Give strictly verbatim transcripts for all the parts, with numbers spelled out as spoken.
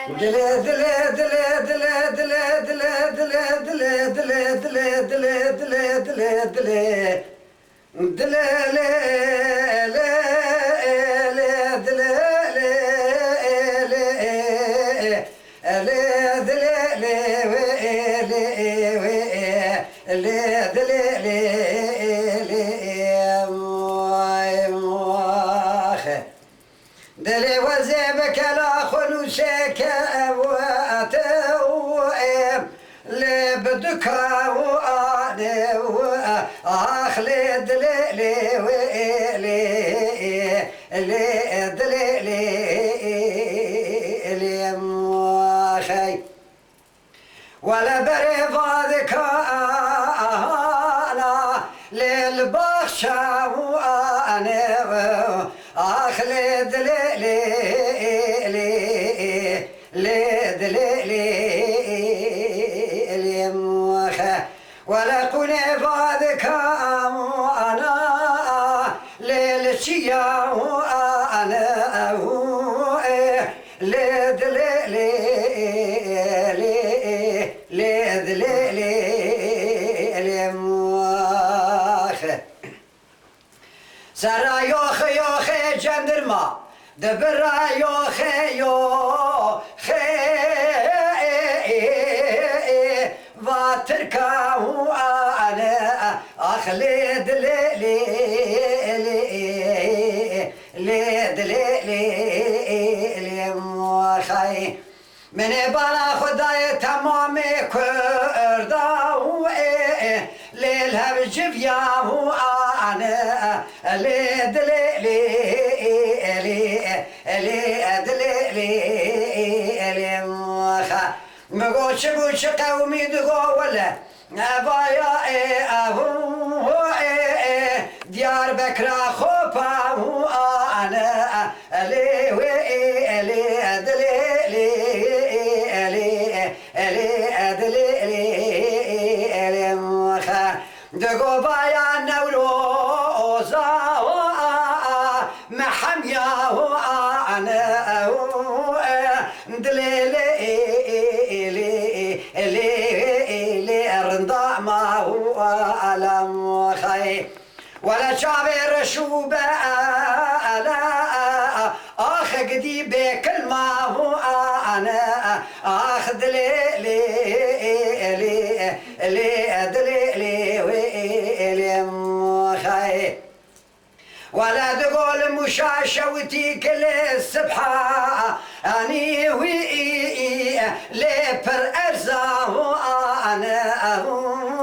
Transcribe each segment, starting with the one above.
Dilê, dilê, dilê, dilê, dilê, dilê, dilê, dilê, dilê, dilê, dilê, dilê, dilê, dilê, dilê. Dilê, lê, lê, lê, dilê, lê, lê, lê, dilê, lê, wê, lê, wê, lê, dilê, lê, lê, moy, moy. Dilê wezê bi kela xwe nûsê ke ew ete û ê lê bi du ka û anê û ax lê dilê lê wê lê lê dilê lê lê moxey. Wele berê vadika ana lê li baxça û ane ax lê dilê lê lê lê dilê lê lê moxe. Wele qûnê vadika ana lê li çiya û ane û ê. Lê dilê lê lê lê dilê lê lê moxe. Sera yoxe yoxe cendirma, di bira yoxe yoxe va tirka û ane ax lê dilê lê lê lê dilê lê lê moxey. Min ê bala xwe dayê temamê Kurda û ê, ê, lê li hev civiya û ane, lê dilê lê, lê, lê, dilê lê, lê, xa. Min got çi bû, çi qewimî, digo wele. Evaya ê, ehu, ê, ê, Diyarbekira xopa û ane, elê wê ê, elê, dilê lê, elê, elê, dilê lê, elê, xa. Digo vaya Newroza, o, a, a, Mehemya, o, a, ane, o, e, dilê lê, e, e, e, lê, e, e, lê, e, lê, e, rinda ma, o, a, alam, o, xay. Wele çavê reş û be, e, ele, e, e, ax gidî bê kilma, o, a, ane, e, ax dilê lê, e, e, lê, e, lê, e, dilê lê, wê, e, e, lê, o, xay. Wele digol mûşa şewitî kilê sibha, anî wî lê pir erza û ane û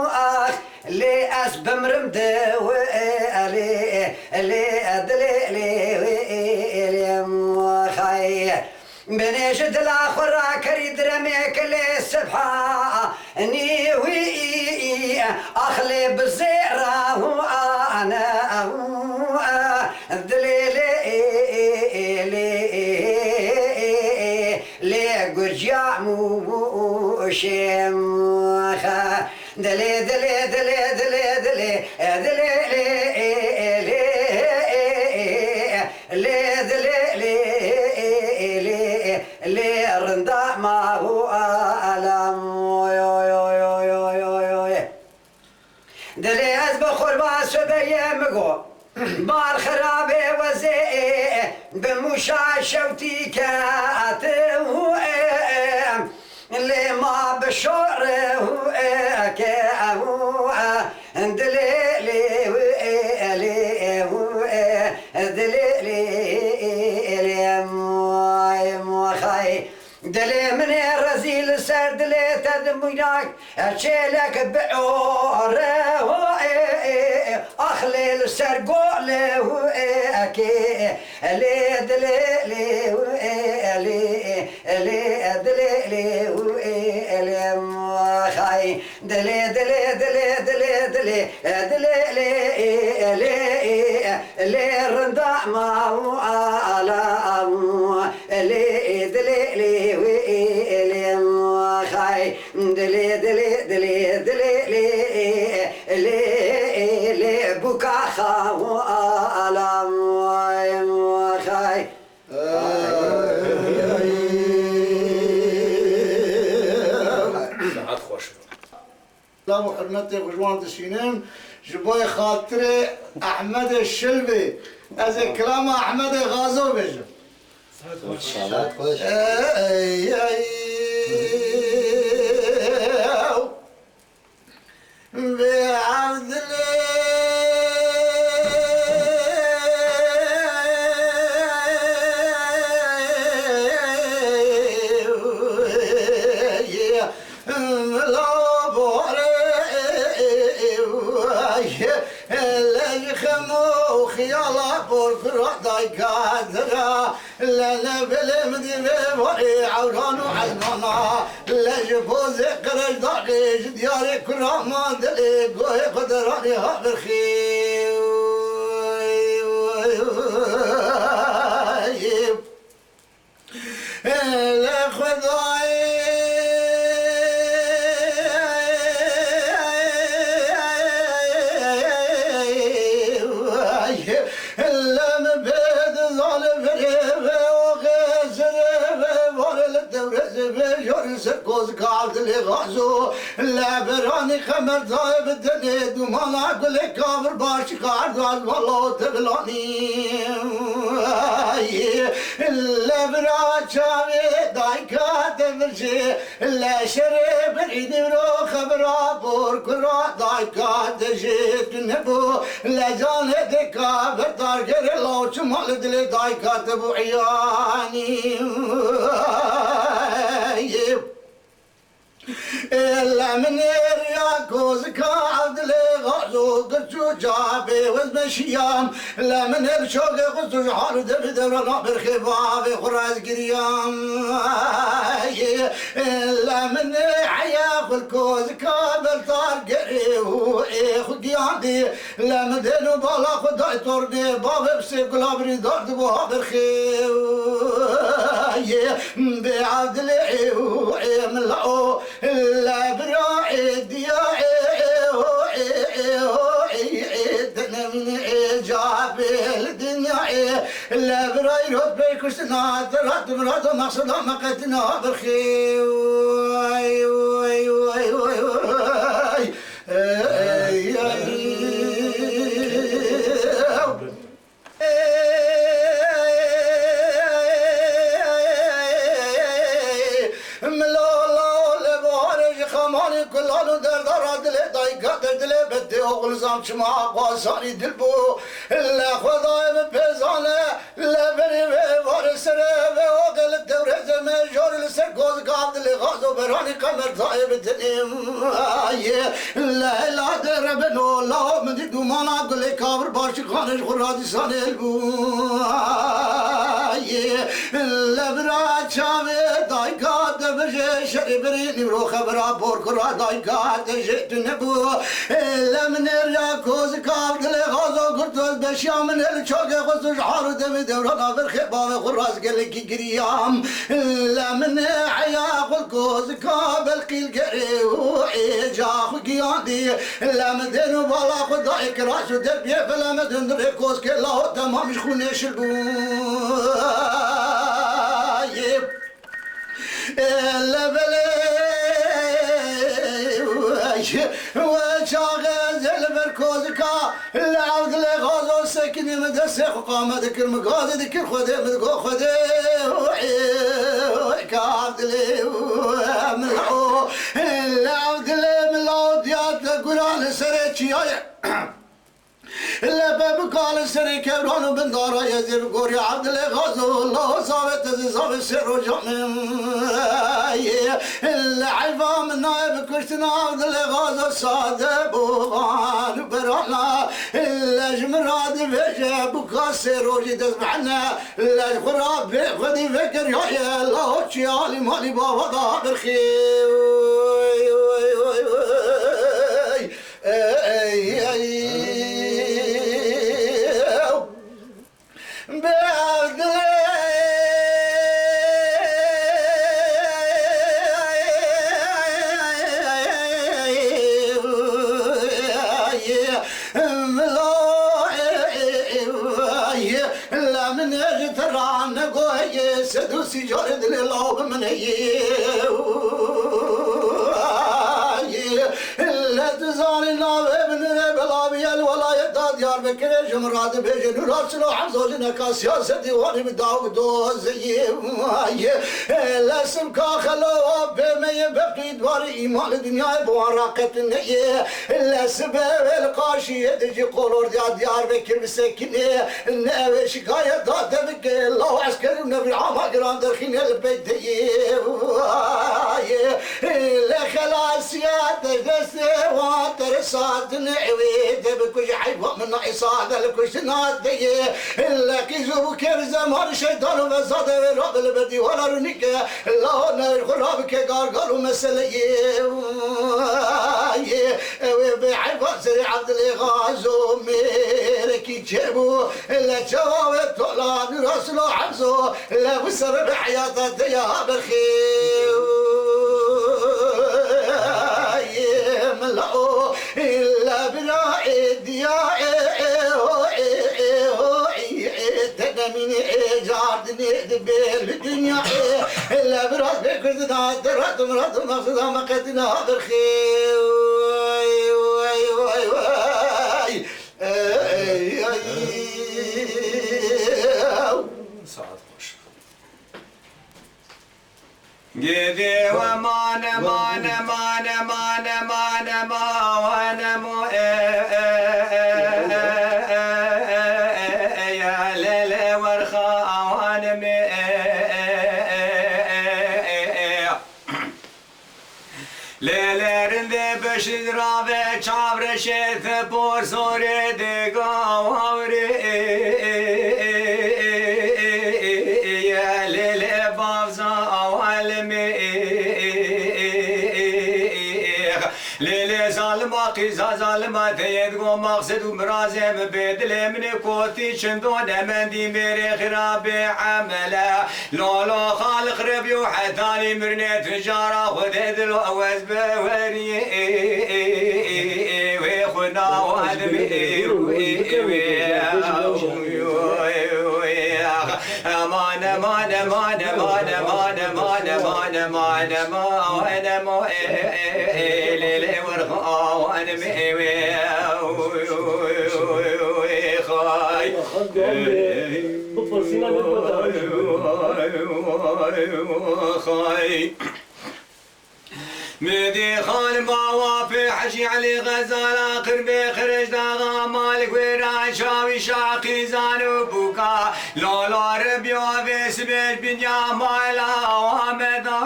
ax, lê ez bimrim di wê lê, lê dilê lê wê lê xay. Binê ji dila xwe rakerî diremê kilê sibha, nî wî axlê bi zêra û ane û dilê lê, lê, lê gurciya mûşê xa. Dilê, dilê, dilê, dilê, dilê, dilê, lê, ê, ê, lê, ê, ê, ê, lê, dilê, lê, ê, ê, lê, ê, lê, rinda ma û alam, oy, oy, oy. Dilê ez bi xurba sobeyê min go. Bar xirabê wezê bi mûşa şewtî ke ate û ê, lê ma bi şore û ê ke û ê, dilê lê û ê, lê û ê, dilê lê, lê moy, moxay. Dilê min ê rezî li ser dilê te dimûynak, çêlek bi ore ho ê, ê, ê, ax lê li ser golê hu ê, ekê, lê dilê lê hu ê, lê, lê dilê lê hu ê, lê moxay. Dilê, dilê, dilê, dilê, dilê, dilê, lê, ê, lê, ê, lê, rinda ma û ala, û, lê, ê, dilê, lê, wê, ê, lê, moxay. Dilê, dilê, dilê, dilê, lê, ê, lê, ê, lê, buka xa û ala, moxay. Selam û hurmetê xwe ji wan dişînim. Ji bo xatirê Ehmedê Şilvê, ez ê kilama Ehmedê Xazo bêjim. Ey, ey, bê Evdilê. Laborê lej xem û xiyala porkura dayka dira. Lele belê min dî vê warê ewran û ezmana. Lej pozê qirejdaxê ji diyarê kura ma dilê goyê xwe deranê ha birxî. Lê Xwedayê, lê min bê dizane birê ve oxê sirê ve vare li tewrezê ve jorê ser kozika dilê xazo. Leberanî qemer dayê bi tenê dumana gulê kavir baş kardo ez walo te bilanî. Lebra çavê dayka te birçê, leşerê birî dîvro xebra bor kura dayka te jê tu nebû. Lecanê deka berdargerê law çima li dilê dayka te bû iyanî. Ê le min ê riya kozika Evdilê Xazo girç û çavê wez meşiyam. Le min ê li çogê xwe tu ji hal û devî dewrana birxê bavê xwe re ez giriyam. Ê le min ê heya xwe li kozika berdargerê û ê xwe giyandî. Lê min dên û bala xwe dayê torbê, bavê bi sêv gula birîndar dibû ha birxê. Yê bê Evdilê û ê min la o, lê bira ê diya ê, ê ho, ê, ê ho, ê, ê, dene min ê cabê li dinya ê, lê bira îro pey kuştina, te rat mirado maqseda me qetina ha birxê. Oy, oy, oy, oy, oy. Ey, ey. Mila la le baharê ji xemanê kulan û derdara dilê dayka te dilê be tê oxil zam çima xwazanî dil bû. Le Xwedayê min pê zane. Leberê ve varê sere ve oxê li tewrezê me jorê li ser kozika Evdilê Xazo beranî qemer dayê bi dinê. Ayê Leyla de rebeno law min dî dumana gulê kavir başî xanê ji xwe radîsanê li bû. Ayê lebra çavê dayka te bijê şerê birî nîvro xebera bor kura dayka te jê tu nebû. Lê min ê riya kozika Evdilê Xazo girto ez beşiya min ê li çokê xwe tu ji har û demê dewrana birxê bavê xwe rast gelekî giriyam. Lê min ê heya xwe li kozika belqîl gerê û êca xwe giyandî. Lê min dên û bala xwe dayê kiraş û derbiyê fele me dundirê koskê laho temam ji xûnê şil bû. Levelê we çaxê ez ê li ber kozika li Evdilê Xazo sekinî min destê xwe qame dikir, min gazê dikir Xwedê, min digot Xwedê, ka Evdilê min o, li Evdilê min law diya te gura li serê çiyayê. Lepe bikale serê kevran û bindara yezê bi gorî Evdilê Xazo, laho zavê te zê zavê sê roja min. Li heyfa min nayê bi kuştina Evdilê Xazo sade bû van û berana. Le ji min ra dibêje bûka sê rojî dest bi hene. Le ji xwe ra bê xwedî vekiriyaye, laho çi alî malî bava da birxî. Oy, oy, oy, oy. Ey, ey, ew. Berdilê milo, la min ji te ra negoye, sedû sî carê dilê law bi min heye. Lê Zanî navê bi nûrê belavî ye li welayeta Diyarbekirê ji min re dibêje. Nûra Silo Hemzo jineka siyasetî wanî bi daw bi doziyê ye. Lesibka xelo pê me yê bextî dwarî îman li dinyayê bi wan re qet neyê. Lesibe wê li qaşiyê dijî qolordiya Diyarbekir bisekinê. Ne ew ê şikayeta te bike, law esker û nevrî ama giran derxîne li pey te yê. Lê xelasiya te destê wan te re saz dine, ew ê te bikuje, eyba min na îsa de li kuştina te yê. Leqîz û bûkê bi zemanî şeytan û vesatê wê rabe li ber dîwara rûnîke, law neyr xwe rabike gargal û meseleyê. Ew ê bê eyba serê Evdilê Xazo mêrekî çêbû. Le çawa wê tola nûra Silo Hemzo, le bu ser bi heyata te ya berxê. Mela o, le bira ê diya ê, ê, ho, ê, ê, ho, ê, ê, te nemînê ê, cardinê dibê li dinya ê. Le biraz bê kurdina, te radim, radim, mexsuda me qetina berxê. Oy, oy, oy, oy. Ey, ey, ew. Saet xweş. Gidê we mane, mane, mane, mane, mane, ma, wane mo, e, e, e, ya lele werxa, awane me, e, e, e, e, e, e. Lê lê rindê bişî rave çavreşê ti por zorê dê gawawrê. Lê lê bavza awalmê. Lê lê zalima qîza zalima te yê digo maqsed û mirazê min bê dilê min ê kotî çindo nemendî mêrê xirabê emele. Lolo xaliq rebiyo hetanî mirnê tu cara xwe de dilo ewez be weriyê wê xwe nawadim ê wê wê. Aman, aman, aman, aman, lê lê werxo awadim ê wê. Xay. Xay. Midî xanima wa pê Hecî Elî Xezala qirbê Xirêjdaxa Malik wê ra çawî şaqîzan û bûka. Lala Rebî avê sibêj binya mayla wa me da.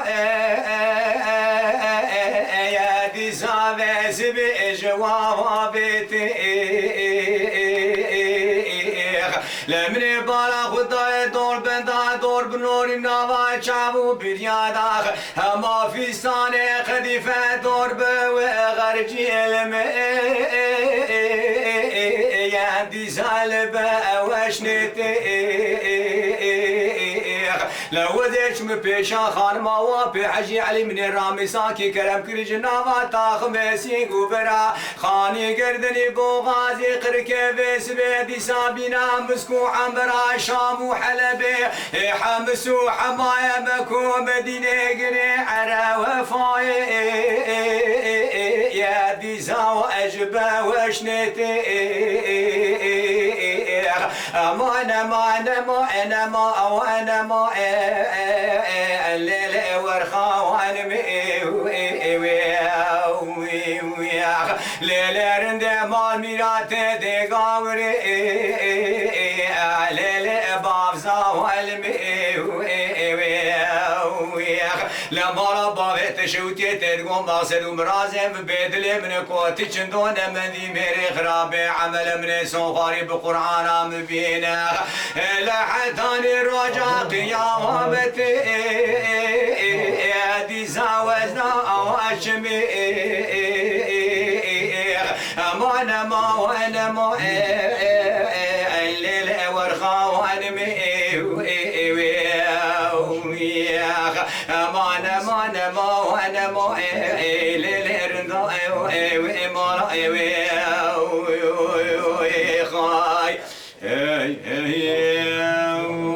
Eye dîsa ve sibêj wa wa bêtê. Lê minê bala xwe dayê dor benda dor bi norî nava çav û birya dax. Hema fîstanê qedîfe dor bi wê xercî li me. Yen dîsa li be eweş nêtê. Li wedê çûme pêşa xanima wa pê Hecî Elî minê ramî sakî kerem kirî ji nava taximê sîng û bira. Xanî gerdinî boxazî qirkê vê sibê dîsa bîna misk û embera Şam û Helebê. Ê Hemis û Hemaye Mek û Medînê girê ere wefayê. Ye dîsa û ecbe weşnê tê. Eman, eman, ema, enema, awa, enema, e, e, e, lê, lê, werxa, wanim, e, e, e, wê, e, wê, wê, lê, lê, rindê mal mîratê dê gawirê, e, e, e, lê, lê, bavza, walim, e, e, e, wê, wê, lê mala bavê te şewtiyê te digon, maqsed û mirazê min bê dilê min e, kotî çindo nemendî mêrê xirabê, emele min ê son xwarî bi Qur'ana min bîne. Lê hetanî roja qiyametê, dîsa wezna awa çimê. Eman, ema, wen, emo, e, e, e, e, lê, lê, werxa, wan, mi, e, e, e, wê, e, wê, e, eman, eman, ema, wen, emo, e, e, lê, lê, rinda, e, e, wê, e, mala, e, wê, e, wê, wê, wê, xay. Hey, hey, e,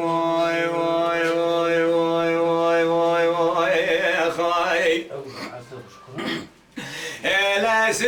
vay, vay, xay. Ele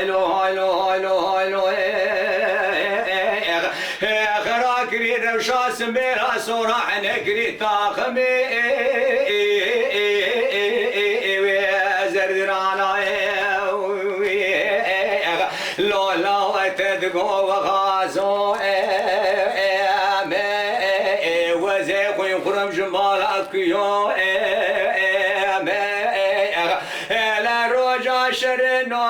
haylo, haylo, haylo, haylo, eh, eh, eh, eh, xera kirî rewşa simêra sora hene kirî taximê, eh, eh, eh, eh, eh, eh, wê zerdirana, eh, eh, eh, eh, Lola we te digo we xazo, e, e, me, e, e, we zê xwîn xurim ji mala kuyo, e, e, me, e, e, e, le roja şerino,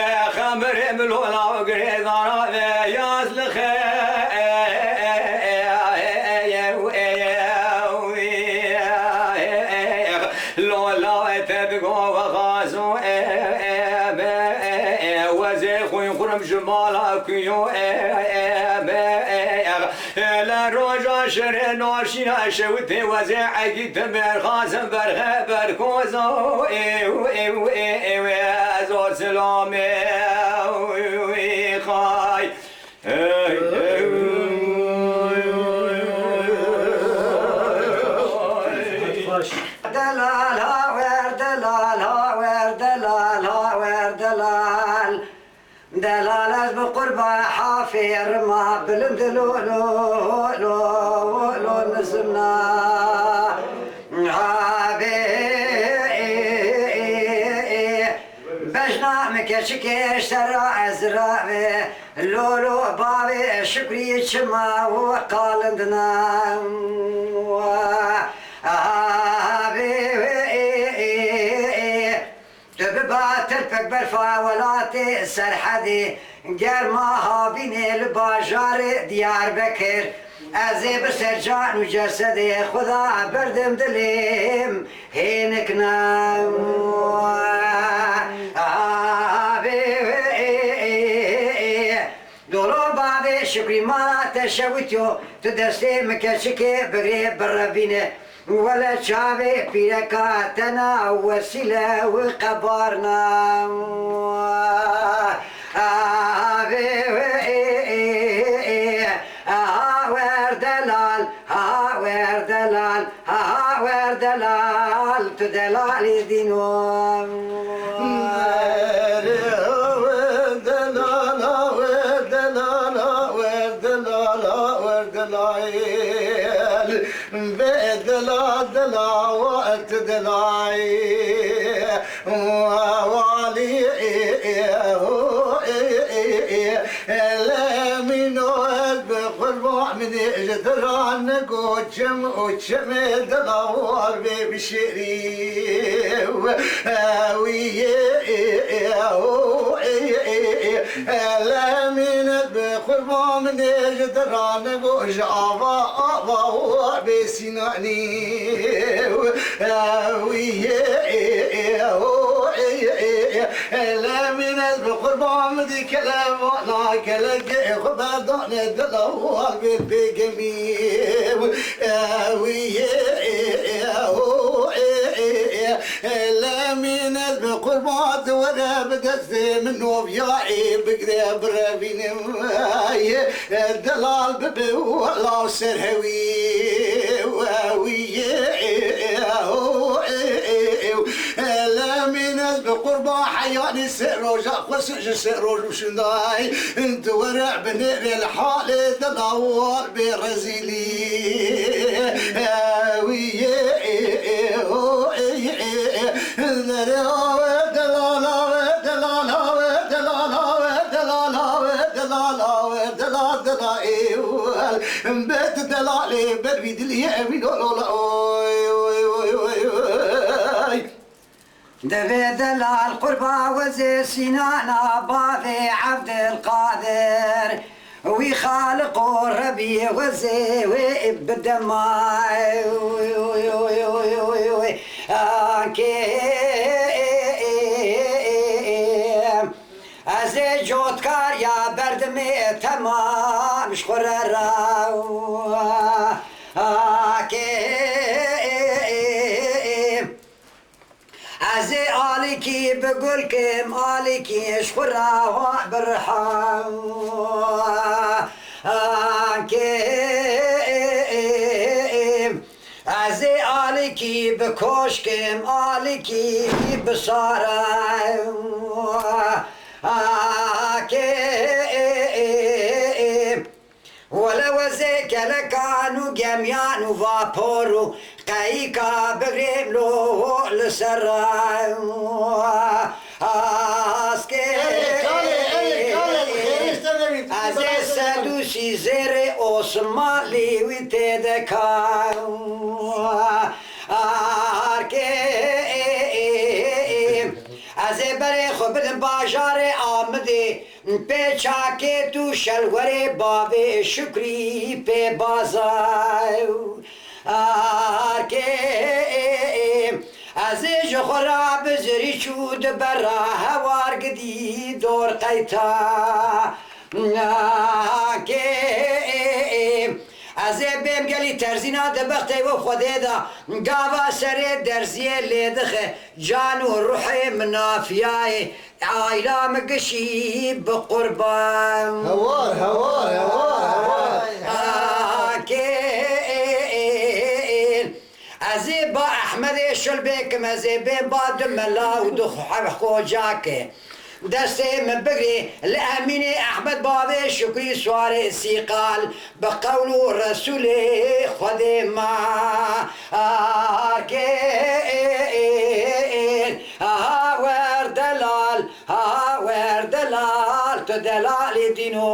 Xemirê min lola û girêdana ve yaz li xe. Lola te digo we xazo. Wezê xwîn xurim ji mala kuyo. Li roja şirê noşîna şewitê wezê egî timêr xazim berxe berkozo. Zor silamê xay. Delal ha wer delal ha wer delal ha wer delal. Delal ez bi qurba hafê rima bilind lo lo lo lo nizimna. Abi bejna min keçikê ji ser ra ez ravê lo lo bavê şukrî çima û qalindina. Abi Tu biba tirpek berfa welatê Serhedê, germa havînê li bajarê Diyarbekir. Ez ê bi ser can û cesedê xwe da berdim dilêm hênik ne. Abê Dolo bavê Şukrî mala te şewitiyo, tu destê min keçikê bigirê birevîne. Wele çavê pîreka te na wesîle û qebarna. Avê wê ê ê ê, ha wer delal, ha wer delal. Ha ha wer delal, tu delalî dîno. Wer delal, wer delal, wer delal, wer delal. Vê delal, delal, wet delal. Walî, Lemîno ez bi qurban minê ji te re negoçim û çimê dilawar bê bi şêrî. Wî yê, Lemîn ez bi Qurban min ê ji dirane go ji ava ava û bê Sînanî. Wî yê Lemîn ez bi qurban min dî kelevana kelekê xwe berdane dila wal bê bêgemî. Wî yê Lemîn ez bi qurban di were bi destê min noviya ê bigre birevînim. Delal bibe wela ser hewî. Wî yê Lemîn ez bi qurban heyanî sê roja xwe ji sê roj û şindayî. Di were binêrê li halê delal bê rezîlî. Wî yê Zerê awe delala we, delala we, delala we, delala we, delala we, delal, delal ê wel. Bet delalê ber vî diliyê evî lo, lo, lo, oy, oy, oy, oy, oy. Divê delal qurba wezê Sînana bavê Evdilqadir. Wî Xaliqo Rebî wezê wê bidema. Kê ez ê cotkariya berdimê temam ji xwe re ra. Kê Ez ê alikî bi gul kim, alikî ji xwe re wa birha. Kêm, ez ê alikî bi koşkim, alikî bi sare. Kêm, Wele wezê kelekan û gemiyan û vapor û qeyîka bigrêm lo li ser re. Askê Erê, kalê, erê, kalê, bi xêrê ji te re bî. Ez ê sed û sî zêrê Osmanlî wî têde ka. Arkê ez ê berê xwe bidim bajarê Amidê. Pêçakê tu şelwerê bavê Şukrî pê baza. Arkê ez ê ji xwe ra bi zirî çû di bera hewar gidî dor qeyta. Kê ez ê bêm gelî terzîna di bextê we Xwedê de gava serê derziyê lê dixe can û ruhê min nafiyayê. Ayla min gişî bi qurban. Hewar, hewar, hewar, hewar. Akên. Ez ê ba Ehmedê şil bêkim, ez ê bêm ba du mela û du xocake. Destê min bigirê li Emînê Ehmed bavê Şukrî Suarê Sîqal. Bi qewl û Resûlê Xwedê ma arkên. Ha wer delal, ha wer delal, tu delalê dîno.